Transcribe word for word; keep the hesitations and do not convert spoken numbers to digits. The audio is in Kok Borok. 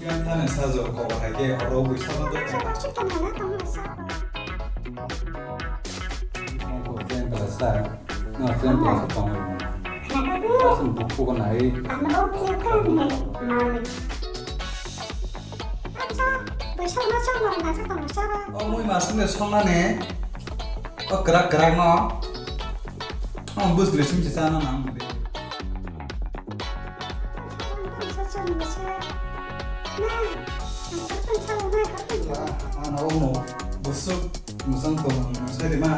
Yang tane sajo ko hai ke oro bui sama to. Sa, sa, sa, sa, sa. Ko friend ta sa. Na friend ta sa tong. Asum buku ko nai. Ano oke kan ne, mami. Acha, bui sama sama na sa tong sa. O mui masung de songna ne. O krak krak no. O bus le sim sa na na. Ano mo busuk musang to musai de ma.